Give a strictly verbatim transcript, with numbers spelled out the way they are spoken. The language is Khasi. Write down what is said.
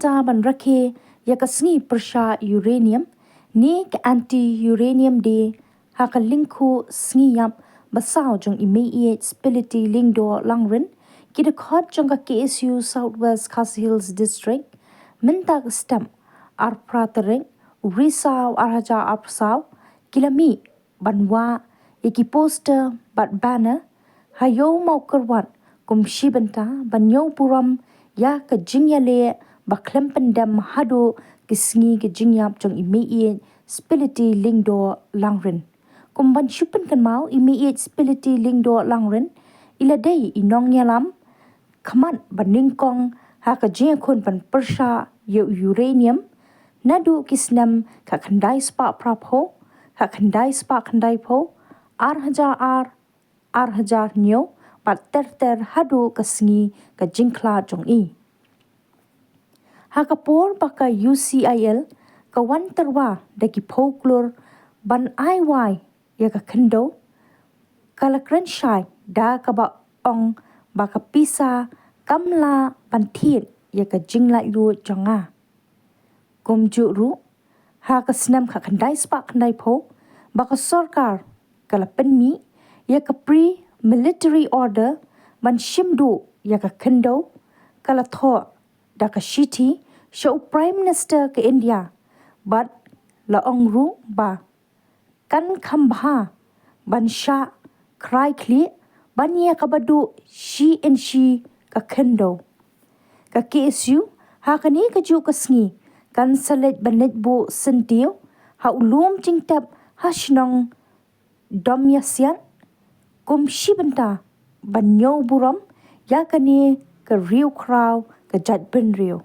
Sa ban rakhe ïa ka sngi pyrshah uranium ne ka Anti Uranium Day ha ka lyngkhuh sngi ïap ba saw jong i Mei Ïeit Spility Lyngdoh Langrin, ki dkhot jong ka K S U South West Khasi Hills District, mynta ka step arphew tarik u Risaw arhajar arphew saw, ki la mih ban wah ïa ki poster bad banner ha Ïew Mawkyrwat kum shi bynta ban ñiew burom ïa ka jingïaleh ba khlem pyndem haduh ki sngi ka jingïap jong i Mei Ïeit Spility Lyngdoh Langrin. Kum ban shu pynkynmaw, i Mei Ïeit Spility Lyngdoh Langrin i la dei i nongïalam khmat ba nyngkong ha ka jingïakhun ban pyrshah ïa u uranium naduh ki snem khatkhyndai spah phraphew, khatkhyndai spah khyndaiphew, arhajar ar, arhajar hynñiew bad ter ter haduh ka sngi ka jingkhlad jong i. Ha ka por ba ka U C I L ka wan tyrwa da ki phew klur ban ai wai ïa ka khyndew, ka la kren shai da kaba ong ba ka pisa kam lah ban thied ïa ka jinglaitluid jong nga. Kumjuh ruh, ha ka snem khatkhyndai spah khyndaiphew, ba ka sorkar ka la pynmih ïa ka pre-military order ban shim duh ïa ka khyndew, ka la thoh da ka shithi sha u Prime Minister ka India, bad la ong ruh ba kan kham bha ban shah khrai khlieh ban ïa kaba duh shi inshi ka khyndew. Ka K S U ha kane kajuh ka sngi kan sa leit ban leit buh syntiew ha u lum jingtep ha shnong Domïasiat kum shi bynta ban ñiew burom ïa kane ka riew khraw ka jaitbynriew.